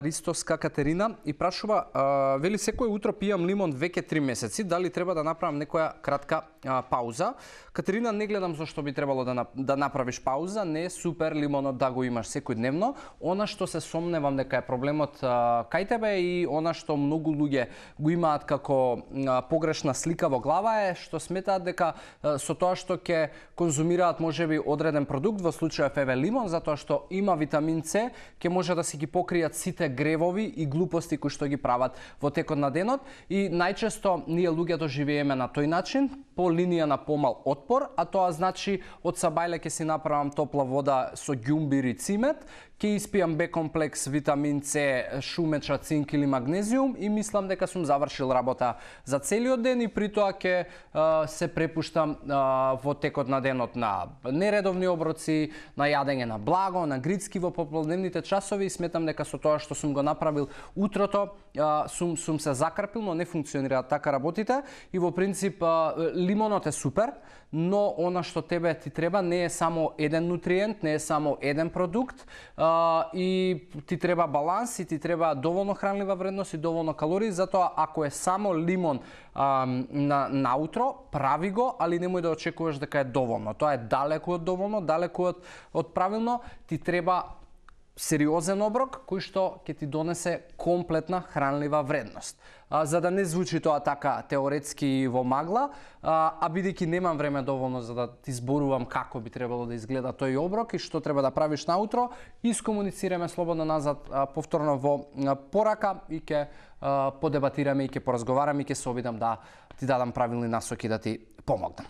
Ристоска Катерина и прашува, вели секој утро пијам лимон веќе 3 месеци, дали треба да направам некоја кратка пауза? Катерина, не гледам зашто би требало да направиш пауза, не е супер лимонот да го имаш секојдневно. Она што се сомневам дека е проблемот кај тебе и она што многу луѓе го имаат како погрешна слика во глава е што сметаат дека со тоа што ќе конзумираат можеби одреден продукт, во случајов еве лимон, затоа што има витамин С, ќе може да си ги покријат сите гревови и глупости кои што ги прават во текот на денот, и најчесто ние луѓето живееме на тој начин, по линија на помал отпор, а тоа значи од сабајле ќе си направам топла вода со ѓумбир и цимет, ќе испијам Б комплекс, витамин С, шумеча, цинк или магнезиум и мислам дека сум завршил работа за целиот ден и при тоа ќе се препуштам во текот на денот на нередовни оброци, на јадење на благо, на грицки во пополдневните часови, и сметам дека со тоа што сум го направил утрото сум се закрпил, но не функционираат така работите и во принцип лимонот е супер, но она што тебе ти треба не е само еден нутриент, не е само еден продукт, и ти треба баланс и ти треба доволно хранлива вредност и доволно калории, затоа ако е само лимон наутро, прави го, али немој да очекуваш дека е доволно. Тоа е далеку од доволно, далеку од правилно, ти треба сериозен оброк кој што ќе ти донесе комплетна хранлива вредност. За да не звучи тоа така теоретски во магла, а бидејќи немам време доволно за да ти зборувам како би требало да изгледа тој оброк и што треба да правиш наутро, искомуницираме слободно назад повторно во порака и ќе подебатираме и ќе поразговараме и ќе се обидам да ти дадам правилни насоки да ти помогнам.